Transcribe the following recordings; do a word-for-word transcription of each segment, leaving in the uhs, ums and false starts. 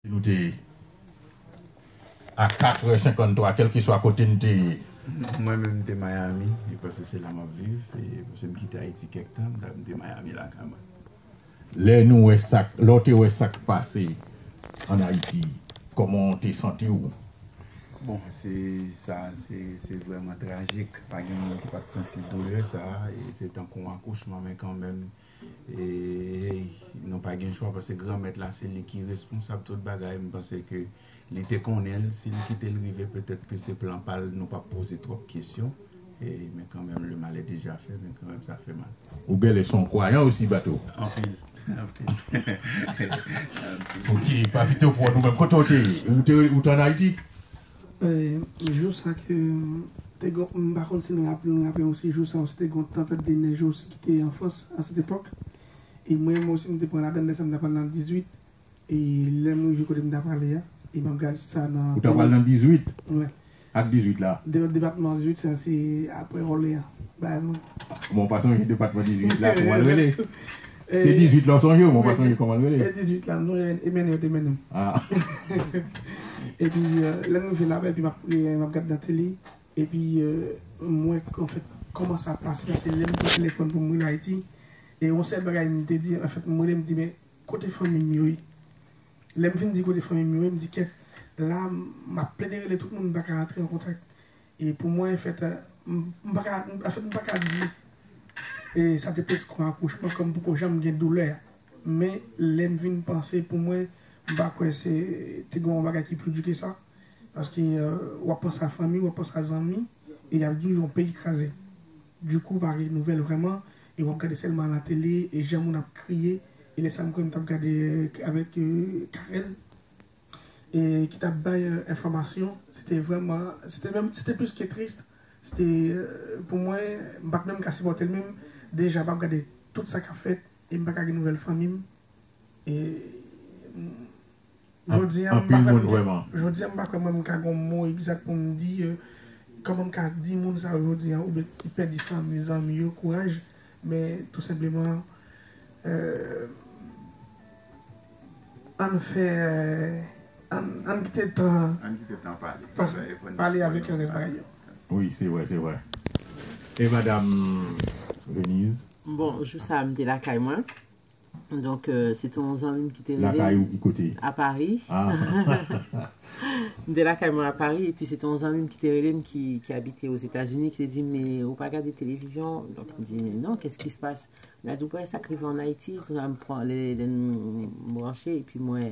Nou te a katrè senkantwa, kèlkeswa kote n te ye. Mwen menm, m te Miami, e paske se la m ap viv, e paske m kite Ayiti kèk tan, m te Miami lakay mwen. Lè nou wè sa k, lè w te wè sa k pase ann Ayiti, kòman w te santi w? Bon, se sa, se se vrèman trajik. Pa gen moun ki pa t santi doulè sa a, e se tankou yon akouchman, men kanmenm, e, nou pa gen chwa, paske Granmèt la, se li ki responsab tout bagay. M panse ke li te konnen l, si li kite l rive, petèt ke se plan pa l, nou p ap poze twòp kesyon. E, men kanmenm, le mal est déjà fait, men kanmenm, sa fè mal. Ou genlè se yon kwayan osi, Bato. Anpil. Anpil. Ok, pa pito pou nou menm. Kote w te ye? Ou te, ou te ann Ayiti? Jou sa ke te gon, m pa konn si nou raple, nou raple osi, jou sa osi te gon tanpèt de nèj osi ki te an Frans a sèt epòk. E mwen menm osi m te pran ladann lè sa m t ap pral nan dizuit. E lè m rive kote m ta prale a, e m ap gade sa nan. Ou ta pral nan dizuit? Wi. Ak dizuit la? Depatman dizuit sa se apre Òleyan. Bagay mwen. Bon, ou pa sonje depatman dizuit la kòman l rele? Se dizuit la ou sonje, men ou pa sonje kòman l rele? E dizuit la, m sonje e mennen yo te mennen m. Epi lè m rive laba, epi m ap, m ap gade nan tele, epi m wè anfèt kòman sa pase la, se lè m pran telefòn pou m rele Ayiti. E yon sèl bagay m te di, anfèt, m rele, m di, men kote fanmi m yo ye? Lè m fin di kote fanmi m yo ye, m di kèt, la, m ap plede rele tout moun, m pa ka rantre an kontak. E pou mwen, anfèt, m pa ka, anfèt, m pa ka di e sa te prèske yon akouchman, kòm poko janm gen doulè a. Men, lè m vin panse, pou mwen, m pa kwè se te gen yon bagay ki pli di ke sa. Paske w ap panse a fanmi, w ap panse a zanmi, e y ap di w yon peyi kraze. Dikou, pa gen nouvèl vrèman, e w ap gade sèlman a latele, e jan moun ap kriye, e lè sa m kwè m t ap gade avèk Carel, e ki t ap bay enfòmasyon, se te vrèman, se te menm, se te plis ke tris, se te, pou mwen, m pa t menm ka sipòte l menm, deja m ap gade tout sa k ap fèt, e m pa ka gen nouvèl fanmi m, e. Jodi a, m pa kwè m gen, jodi a, m pa kwè mwen m ka gen yon mo egzak pou m di kòman m ka di moun sa yo jodi a, oubyen ki pèdi fanmi, zanmi yo, kouraj, men tou senpleman, ann fè, ann, ann kite tan pase, pale avèk rès bagay yo. Wi, se vre, se vre. E madanm Venise? Bon, jou sa a, m te lakay mwen. Donk, se te yon zanmi m ki te rele m. Lakay ou ki kote? A Pari. M te lakay mwen a Pari, epi se te yon zanmi m ki te rele m ki, ki abite Ozetazini, ki te di m, men ou pa gade televizyon? Donk, m di, men non, qu'est-ce qui se passe? Li di, ou pa wè sa k rive ann Ayiti? Tou sa, m pran, lè, lè m branche, epi m wè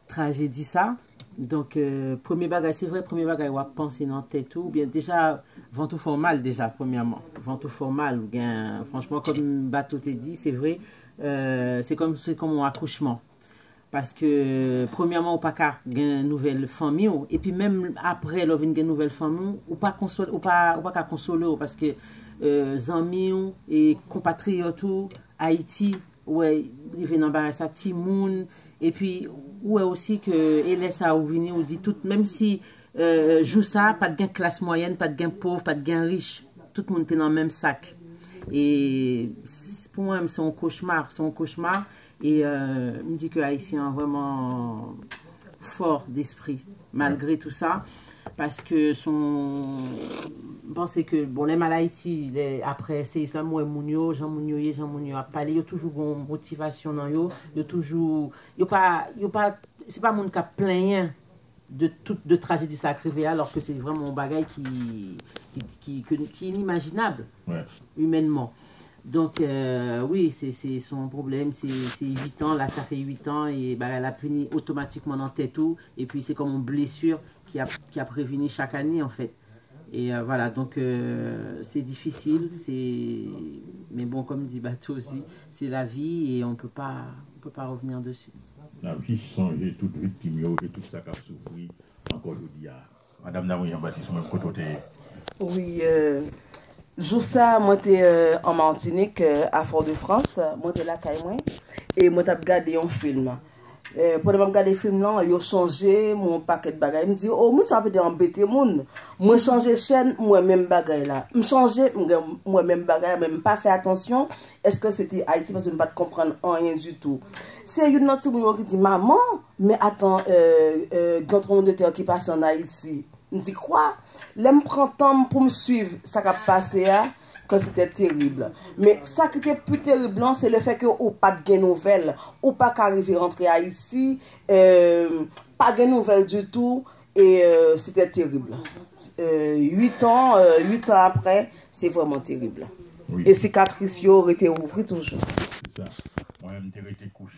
trajedi sa. Donk, premye bagay, se vre, premye bagay w ap panse nan tèt ou, oubyen deja, vant ou fè w mal deja, premyèman. Vant ou fè w mal, ou gen, franchman, kòm Bato te di, se vre, se kòm, se kòm yon akouchman. Paske, premyèman, ou pa ka gen nouvèl fanmi w, epi menm apre, lè w vin gen nouvèl fanmi w, ou pa konsole, ou pa, ou pa ka konsole w, paske zanmi w e konpatriyòt ou, Ayiti, ou wè, rive nan bagay sa, timoun, epi ou wè osi ke, e lè sa ou vini, ou di tout, menm si jou sa, pa t gen klas mwayèn, pa t gen pòv, pa t gen rich, tout moun te nan menm sak. E pou mwen, se yon kochma, se yon kochma, e m di ke Ayisyen an vrèman fò despri, malgre tou sa. Paske se yon, m panse ke, bon, lè m al Ayiti, lè, apre seyis la, m wè moun yo, jan moun yo ye, jan moun yo ap pale, yo toujou gen yon motivasyon nan yo, yo toujou, yo pa, yo pa, se pa moun k ap plenyen de tout, de trajedi sa k rive a, alòske se vrèman yon bagay ki, ki, ki, ki, ki inimajinab imènman. Donk, wi, se, se, se yon pwoblèm, se, se uit an, la, sa fè uit an, e bagay la ap vini otomatikman nan tèt ou, epi se kòm yon blesi ki ap, ki ap revini chak ane, anfèt. E, vwala, donk, se difisil, se, men bon, kòm di Bato osi, se lavi, e on peut pas, on peut pas revenir dessus. N ap jis sonje tout viktim yo e tout sa k ap soufri ankò jodi a. Madanm Damri Jean Baptiste, ou menm, kote w te ye? Wi, jou sa, mwen te an Matinik, a Fort-de-France, mwen te lakay mwen, e mwen t ap gade yon fim. Eh, pandan m ap gade fim lan, yo chanje m yon pakèt bagay. M di, o, moun sa ap ede anbete moun. Mwen chanje chèn, m wè menm bagay la. M chanje, m gen- m wè menm bagay la, men m pa fè atansyon. Èske se te Ayiti? Paske m pa t konprann anyen ditou. Se youn nan timoun yo ki di, manman, men atan, euh, euh, gen yon tranblemanntè ki pase ann Ayiti. M di, kwa? Lè m pran tan m pou m swiv sa k ap pase a, ke se te terib. Men sa ki te pi terib lan, se le fè ke ou pa t gen nouvèl, ou pa ka rive rantre Ayiti, euh, pa gen nouvèl ditou, e euh, se te terib. Euh, uit an, euh, uit an apre, se vrèman terib. Wi. E sikatris yo rete ouvri toujou. Se sa. Mwen menm, m te rete kouche.